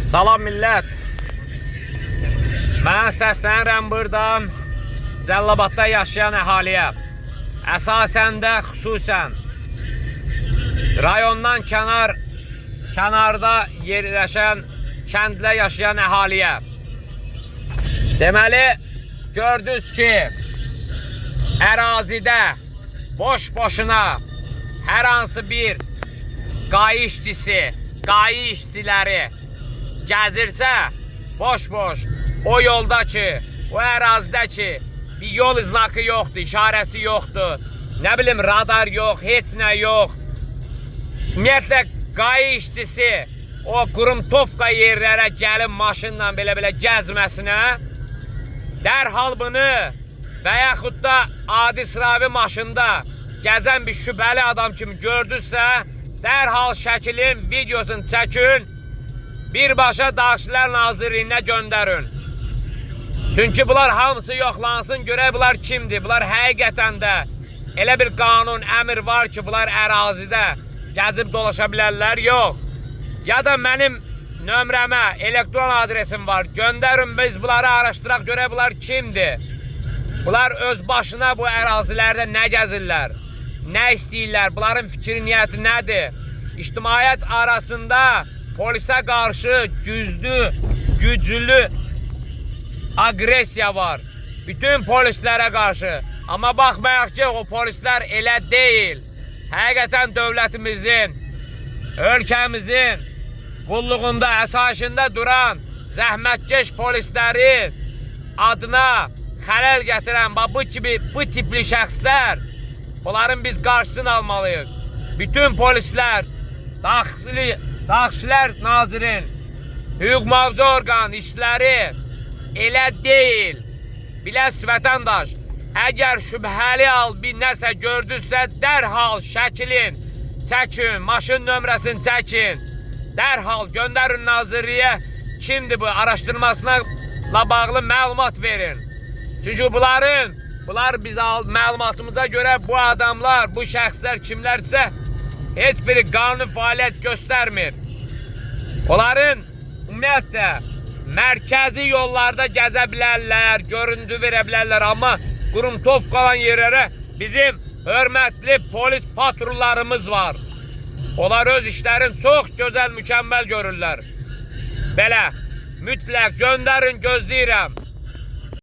Salam millət. Mən səslənirəm buradan Cəllabadda yaşayan əhaliyə. Əsasən də xüsusən rayondan kənarda yerləşən kənddə yaşayan əhaliyə. Deməli, gördünüz ki, ərazidə boş-boşuna hər hansı bir qayı işçisi, qayı işçiləri gəzirsə, boş-boş o yolda ki, o ərazidə ki, bir yol znakı yoxdur, işarəsi yoxdur, nə bilim radar yox, heç nə yox. Ümumiyyətlə qayı işçisi o qurumtovka yerlərə gəlib maşınla belə-belə gəzməsinə dərhal bunu və yaxud da adi sıravi maşında gəzən bir şübhəli adam kimi gördünüzsə, dərhal şəklin videosunu çəkin, birbaşa Daxillər Nazirliyinə göndərin. Çünki bunlar hamısı yoxlansın, görək bunlar kimdir. Bunlar həqiqətən də elə bir qanun, əmr var ki, bunlar ərazidə gəzib dolaşa bilərlər, yox. Ya da mənim nömrəmə, elektron adresim var. Göndərin biz bunları araşdıraq, görək bunlar kimdir. Bunlar öz başına bu ərazilərdə nə gəzirlər? Nə istəyirlər? Bunların fikri, niyyəti nədir? İctimaiyyət arasında polisə qarşı güclü aqressiya var. Bütün polislərə qarşı. Amma baxmayaq ki, o polislər elə deyil. Həqiqətən dövlətimizin, ölkəmizin qulluğunda, əsayişində duran zəhmətkeş polislərin adına xələl gətirən bax bu kimi bu tipli şəxslər, bunların biz qarşısını almalıyıq. Bütün polislər, Daxillər Nazirin, hüquq mühafizə orqanı işçiləri elə deyil. Biləs vətəndaş, əgər şübhəli al bir nəsə gördünüzsə, dərhal şəklin çəkin, maşın nömrəsini çəkin. Dərhal göndərin nazirliyə, kimdir bu araşdırmasına la bağlı məlumat verin. Çünki bunlar biz məlumatımıza görə bu adamlar, bu şəxslər kimlərdirsə, heç biri qanuni fəaliyyət göstərmir. Onların ümumiyyətlə mərkəzi yollarda gəzə bilərlər, görüntü verə bilərlər, amma qurumtov qalan yerlərə bizim hörmətli polis patrullarımız var. Onlar öz işlərini çox gözəl, mükəmməl görürlər. Belə, mütləq göndərin, gözləyirəm.